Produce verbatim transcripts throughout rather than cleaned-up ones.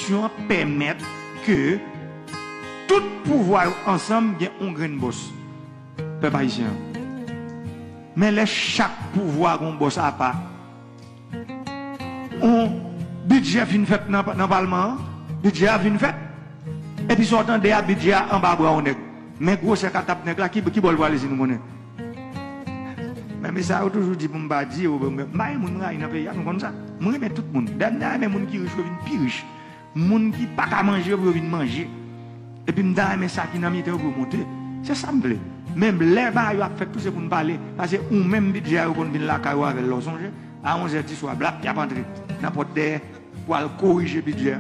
Konstitisyon an pèmèt ke tout pouvwa yo ansanm gen yon grenn bòs, pèp ayisyen an. Men lè chak pouvwa gen yon bòs apa, yon bidjè fin fèt nan, nan palman an, bidjè a fin fèt, epi sa w tande a, bidjè a anba bra yon nèg. Men gwosè katap nèg la, ki, ki bò l prale si nou konnen? Men, men sa yo toujou di pou m pa di yo, m pa gen moun m rayi nan peyi a, nou konn sa. Mwen renmen tout moun. Dayè, m ta renmen moun ki rich yo vin pi rich. Moun ki pa ka manje yo pou yo vin manje. Epi m ta renmen sa ki nan mitan yo pou yo monte. Se sa m vle. Men lè bagay yo ap fèt tou se pou n pale. Paske ou menm bidjè a yo konn vin lakay ou avè l lè w sonje. A onzè di swa, blap, y ap antre nan pòt dèyè pou al korije bidjè a.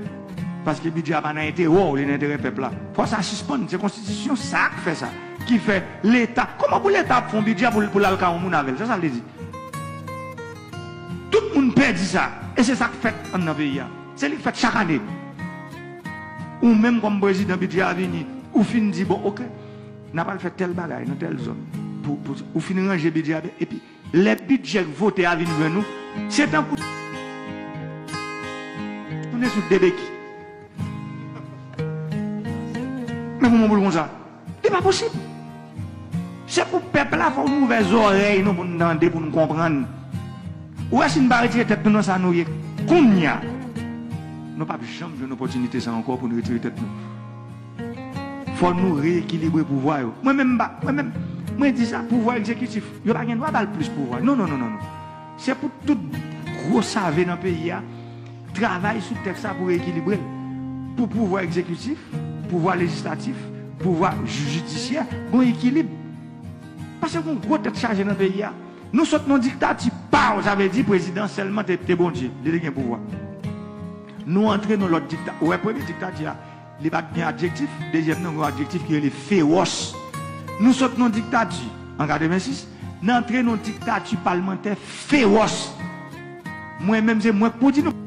Paske bidjè a pa nan enterè w, li nan enterè pèp la. Fò sa sispann. Se konstitisyon sa k fè sa. Ki fè Leta. Kòman pou Leta ap fè yon bidjè pou, pou l al kay yon moun avè l? Se sa l te di. Tout moun pè di sa. E se sa k fèt anndan peyi a. Se li k fèt chak ane. Ou menm kòm prezidan, bidjè a vini, ou fin di, bon, oke, n ap al fè tèl bagay nan tèl zòn. Pou, pou, ou fin ranje bidjè a byen, epi lè bidjè k vote a vin jwenn ou, se tankou tounen sou de beki. Men kòman pou l konsa? Li pa posib. Se pou pèp la, fò nou ouvè zòrèy nou pou n tande, pou n konprann. Ou wè, si n pa retire tèt nou nan sa nou ye kounye a, nou p ap janm jwenn opòtinite sa ankò pou n retire tèt nou. Fò nou reyekilibre pouvwa yo. Mwen menm, m pa, mwen menm, mwen di sa, pouvwa egzekitif, yo pa gen dwa ba l plis pouvwa. Non, non, non, non, non. Se pou tout gwo save nan peyi a travay sou tèks sa pou reyekilibre l. Pou pouvwa egzekitif, pouvwa lejislatif, pouvwa jidisyè, gon ekilib. Paske gon gwo tèt chaje nan peyi a. Nou sot nan diktati, paw, sa vle di prezidan sèlman te, te Bondye, li te gen pouvwa. Nou antre nan lòt diktati. Ou wè premye diktati a, li pa t gen adjektif, dezyèm nan gen yon adjektif ki rele fewòs. Nou sot nan diktati an katrevensis, n antre nan diktati palmantè fewòs. Mwen menm se mwen k pou di nou.